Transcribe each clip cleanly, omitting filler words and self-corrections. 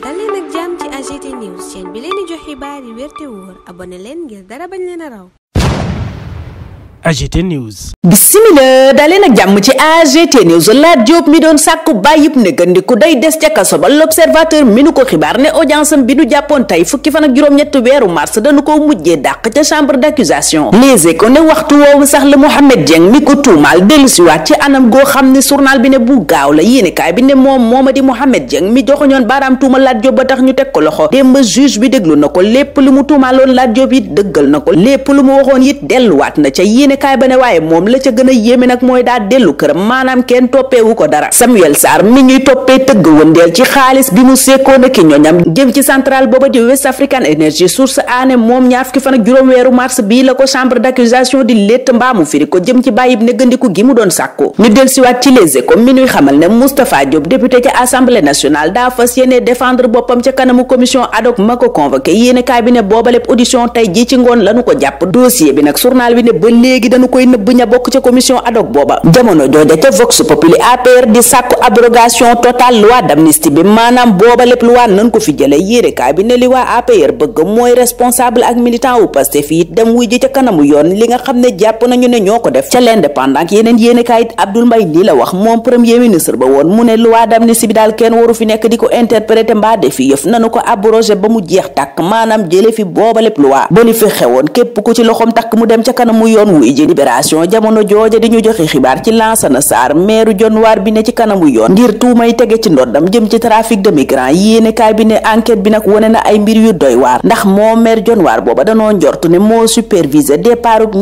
dal leen ak jàmm ci AGT News chaîne bi leen di jox xibaar yi wér te wóor abonné leen ngir dara bañ leen a raw. AGT News. Bismillah daleen ak jàmm ci AGT News. Lat Diop mi doon sàkku bàyyib négandiku day des ca kaso ba. L'Observateur mi nu ko xibaar ne audience am bi nu jàppoon tey fukki fan ak juróom-ñett weeru mars dañu ko mujjee dàq ca chambre d'accusation. Les Échos ne waxtu woowu sax la Mohamed Dieng mi ko tuumaal dellusiwaat ci anam goo xam ne journal bi ne bu gaaw la. yéenekaay bi ne mooma di Mohamed Dieng mi joxoñoon baaraam tuuma Lat Diop ba tax ñu teg ko loxo. démb juge bi déglu na ko lépp lu mu tuumaaloon Lat Diop it dëggal na ko lépp lu mu waxoon it delluwaat na ca kaay ba ne waaye moom la ca gën a yéeme nag mooy daa dellu këram maanaam kenn toppeewu ko dara. Samuel Sarr mi ñuy toppee tëgg wëndeel ci xaalis bi mu sekkoon ak ñoñam jëm ci centrale booba di West African Energy. Source aané moom ñaar fukki fan ak juróom weeru mars bii la ko chambre d'accusation di létt mbaamu firi ko jëm ci bàyyib négandiku gi mu doon sàkku. ñu dellusiwaat ci Les Échos mi ñuy xamal ne Moustapha Diop député ca assemblée nationale daa fas yéene défendre boppam ca kanamu commission ad hoc ma ko convoqué. yéene kaay bi ne booba lépp audition tey ji ci ngoon lañu ko jàpp. dossier bi nag journal bi ne ba léegi dañu koy nëbb ña bokk ca commission ad hoc booba. jamono jooja ca Vox Populi APR di sàkku abrogation totale loi d'amnistie bi maanaam booba lépp loi nan ko fi jële. yéenekaay bi ne li waa APR bëgg mooy responsable ak militant wu Pastef yi dem wuy ji ca kanamu yoon li nga xam ne jàpp nañu ne ñoo ko def. ca l'Indépendant ak yeneen yéenekaay it Abdoul Mbaye lii la wax moom premier ministre ba woon mu ne loi d'amnistie bi daal kenn waru fi nekk di ko interpréter mbaa defi yëf nanu ko abrogé ba mu jeex tàkk maanaam jële fi booba lépp loi ba li fi xewoon képp ku ci loxoom takk mu dem ca kanamu yoon wuy ji. Libération jamono jooja di ñu joxe xibaar ci Lansana Sarr meeru Dionewar bi ne ci kanamu yoon ngir tuumay tege ci ndoddam jëm ci trafic de migrants. yéenekaay bi ne enquête bi nag wone na ay mbir yu doy waar ndax moo maire Dionewar booba danoo njortu ne moo supervisé départub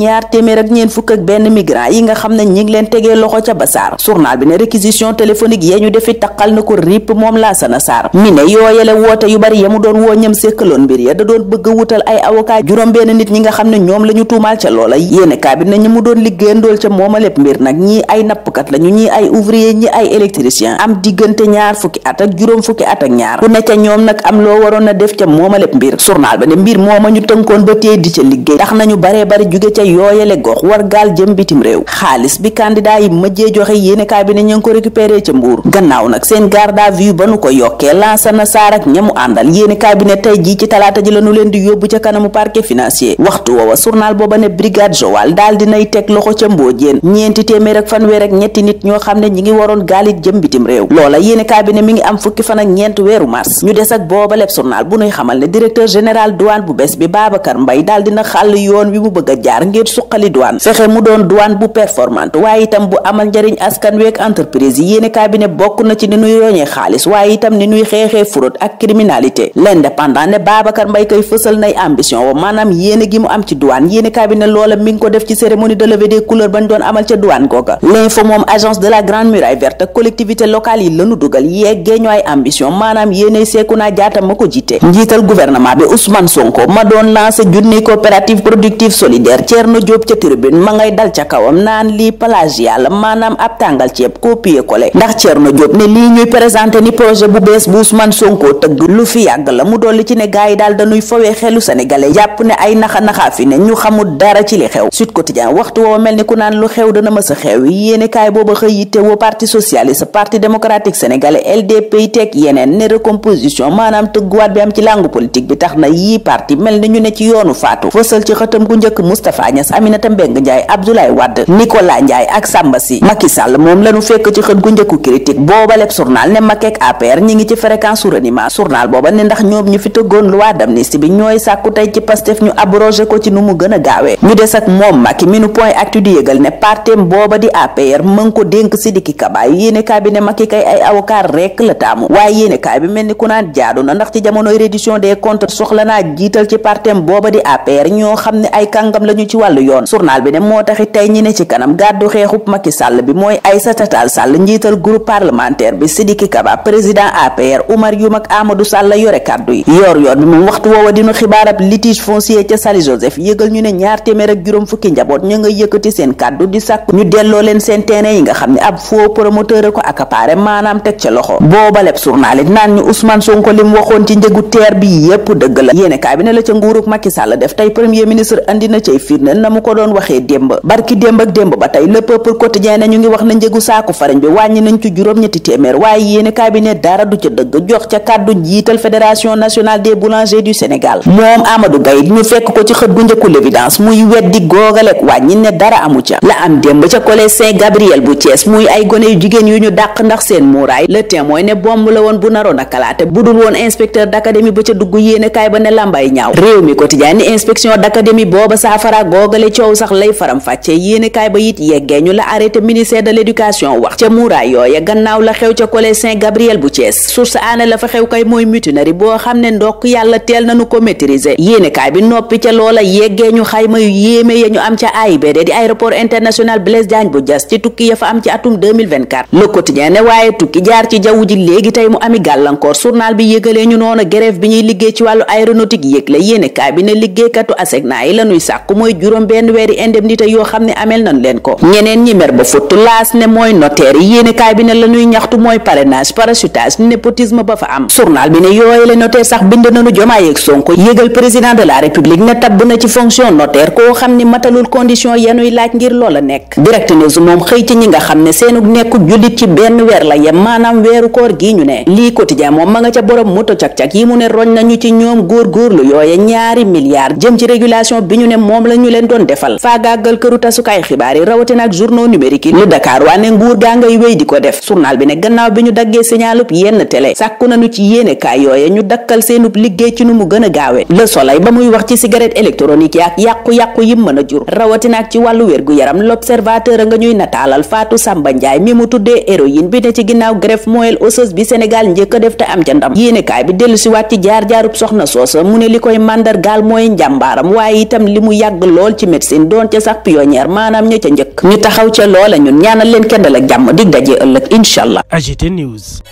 241 migrants yi nga xam ne ñi ngi leen tegee loxo ca Bassar. journal bi ne réquisition téléphonique yee ñu defi taqal na ko ripp moom Lansana Sarr mi ne yooyele woote yu bari ya mu doon woo ñëm sekkaloon mbir ya da doon bëgg a wutal ay avocat juróom-benn nit ñi nga xam ne ñoom la ñu tuumaal ca loola. yéenekaay bi ne ñi mu doon liggéeyandool ca mooma lépp mbir nag ñii ay nappkat lañu ñii ay ouvrier ñi ay électricien am diggante ñaar fukki at ak juróom fukki at ak ñaar ku ne ca ñoom nag am loo waroon a def ca mooma lépp mbir. journal ba ne mbir mooma ñu tënkoon ba tey di ca liggéey tax nañu baree bari jóge ca yooyele gox war gaal jëm bitim réew. xaalis bi candidat yi mëjjee joxe yéenekaay bi ne ñu ngi ko récupéré ca Mbuur gannaaw nag seen garde à vue ba nu ko yokkee Lansana Sarr ak ñamu àndal. yéenekaay bi ne tey jii ci talaata ji lañu leen di yóbbu ca kanamu parquet financier. waxtu woowa journal booba ne brigade Joal daal dinay teg loxo ca Mbodiène ñeenti téeméer ak fanweer ak ñetti nit ñoo xam ne ñi ngi waroon gaalit jëm bitim réew. loola yéenekaay bi ne mi ngi am fukki fan ak ñeent weeru mars. ñu des ak booba lépp journal bu nuy xamal ne directeur général douane bu bees bi Babacar Mbaye daal dina xàll yoon wi mu bëgg a jaar ngir suqali douane fexe mu doon douane bu performante waaye itam bu amal njariñ askan week entreprise yi. yéenekaay bi ne bokk na ci ni nuy roñee xaalis waaye itam ni nuy xeexee fraude ak criminalité. L'Indépendant ne Babacar Mbaye koy fësal nay ambition wa maanaam yéene gi mu am ci douane. yéenekaay bi ne loola mi ngi ko def ci cérémonie de levée des couleurs bañ doon amal ca douane googa. L'info moom agence de la grande muraille verte ak collectivité locale yi lanu dugal yeggee ñu ay ambition maanaam yéene Seekuna Jaata ma ko jiite. njiital gouvernement bi Ousmane Sonko ma doon lancé junni coopérative productive solidaire. Thierno Diop ca tribune ma ngay dal ca kawam naan lii plagiat la maanaam ab tàngal ceeb copier coller ndax Thierno Diop ne lii ñuy présenté ni projet bu bees bu Ousmane Sonko tëgg lu fi yàgg la. mu dolli ci ne gaay yi daal dañuy fowee xelu sénégalais jàpp ne ay naxa fi ne ñu xamul dara ci li xew. Sud Quotidien waxtu woo mel ni ku naan lu xew dana mës a xew. yéenekaay booba xëy yitte woo parti socialiste parti démocratique sénégalais LDP yi teg yeneen ne recomposition maanaam tëgguwaat bi am ci langue politique bi tax na yii parti mel ni ñu ne ci yoonu faatu. fësal ci xëtam gu njëkk Moustapha Niasse Aminata Mbengue Ndiaye Abdoulaye Wade Nicolas Ndiaye ak Samba Sy. Macky Sall moom lañu fekk ci xët gu njëkku critique booba lépp journal ne Macky ak APR ñi ngi ci fréquence su reniement. journal booba ne ndax ñoom ñu fi tëggoon loi d'amnistie bi ñooy sàkku tey ci Pastef ñu abrogé ko ci nu mu gën a gaawee. ñu des ak moom Macky mi nu point actu di yëgal ne partem booba di APR mën ko dénk Sidiki Kaba. yéenekaay bi ne Macky kay ay avocat rek la taamu waaye yéenekaay bi mel ni ku naan jaadu na ndax ci jamonoy reddition des comptes soxla naa jiital ci partem booba di APR ñoo xam ne ay kàngam lañu ci wàllu yoon. journal bi ne moo taxi tey ñi ne ci kanam gàddu xeexub Macky Sall bi mooy Aïssata Tall Sall njiital groupe parlementaire bi Sidiki Kaba président APR Oumar Youm ak Amadou Sall yore kàddu yi. yor bi moom waxtu woowa dinu xibaarab litige foncier ca Sali Joseph yëgal ñu ne 200 ak juróom fukki njaboot njaboot ña nga yëkkati seen kàddu di sàkk ñu delloo leen seen terrain yi nga xam ne ab faux promoteur ko accaparé maanaam teg ca loxo booba lépp journal it naan ñu Ousmane Sonko lim waxoon ci njëgu teer bi yépp dëgg la yéene kaay bi ne la ca nguurug Macky Sall def tey premier ministre andi na cay firndeel na mu ko doon waxee démb barki démb ak démb ba tey le peuple quotidien ne ñu ngi wax na njëgu saaku fariñ bi wàññi nañ ci juróom-ñetti téeméer waaye yéene kaay bi ne dara du ca dëgg jox ca kàddu njiital fédération nationale des boulangers du Sénégal moom Amadou Gaye ñu fekk ko ci xët gu njëkku l'évidence muy weddi googalek wàññi ne dara amu ca la am démb ca collège Saint-Gabriel bu Thiès muy ay gone yu jigéen yu ñu dàq ndax seen muuraay le témoin ne bomb la woon bu naroon a kalaate bu dul woon inspecteur d'académie ba ca dugg yéene kaay ba ne lambay ñaaw réew mi quotidien ni inspection d'académie booba saafara googale coow sax lay faram fàcce yéene kaay ba it yeggee ñu la arrêté ministère de l'éducation wax ca muuraay yooya gannaaw la xew ca collège Saint-Gabriel bu Thiès source aane la fa xew kay mooy mutinerie boo xam ne ndokk yàlla teel nañu ko maîtriser yéene kaay bi noppi ca loola yeggee ñu xayma yu yéeme ya ñu am ca AIBD di aéroport international Blaise Diagne bu Diass ci tukki ya fa am ci atum 2024 le quotidien ne waaye tukki jaar ci jaww ji léegi tey mu ami gàllankoor journal bi yëgalee ñu noonu grève bi ñuy liggéey ci wàllu aéronautique yëgle yéene kaay bi ne liggéeykatu ASECNA yi lañuy sàkku mooy juróom benn weeri indemnité yoo xam ne amel nañ leen ko ñeneen ñi mer ba futt laas ne mooy notaire yi yéene kaay bi ne lañuy ñaxtu mooy parrainage parachutage népotisme ba fa am journal bi ne yooyu la notaire sax bind nañu Diomaye ak Sonko yëgal président de la république ne tabb na ci fonction notaire koo xam ni matalul condition yanuy laaj ngir loola nekk direct news moom xëy ci ñi nga xam ne seenu nekku jullit ci benn weer la yem maanaam weeru koor gi ñu ne lii quotidien moom ma nga ca borom moto cak-cak yi mu ne roñ nañu ci ñoom góorgóorlu yooye ñaari milliards jëm ci régulation bi ñu ne moom la ñu leen doon defal faagaagal këru tasukaay xibaar yi rawatina ak journaux numériques yi lu Dakar waa ne nguur gaa ngay wéy di ko def journal bi ne gannaaw bi ñu daggee signalub yenn télé sàkku nañu ci yéene kaay yooye ñu dakkal seenub liggéey ci nu mu gën a gaawe Le Soleil ba muy wax ci cigarette électronique yi ak yàqu-yàqu yi mën a jur rawatina ak ci wàllu wér-gu-yaram L'Observateur a nga ñuy nataalal Fatou Samba Ndiaye mi mu tuddee héroïne bi ne ci ginnaaw greffe moelle osseuse bi Sénégal njëkk a def te am ca ndam yéene kaay bi dellu si waat ci jaar-jaarub soxna soosa mu ne li koy màndargaal mooy njàmbaaram waaye itam li mu yàgg lool ci médecine doon ca sax pionnière maanaam ña ca njëkk ñu taxaw ca loola ñun ñaanal leen kendal ak jàmm dig dajee ëllëg inshallah. AGT News.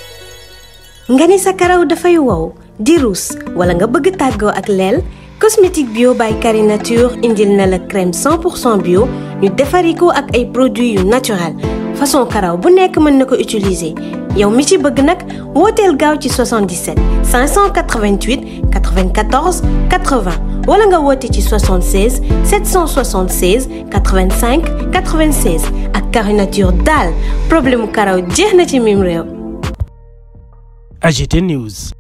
nga ni sa karaw dafay wow di ruus wala nga bëgg tàggoo ak leel cosmétique bio by Carine Nature indil na la crème 100% bio ñu defari ko ak ay produits yu naturel façon karaw bu nekk mën na ko utiliser yow mi ci bëgg nag wooteel gaaw ci 77 588 94 80 wala nga woote ci 76 776 85 96 ak Carine Nature daal problème karaw jeex na ci mim réew. AGT News.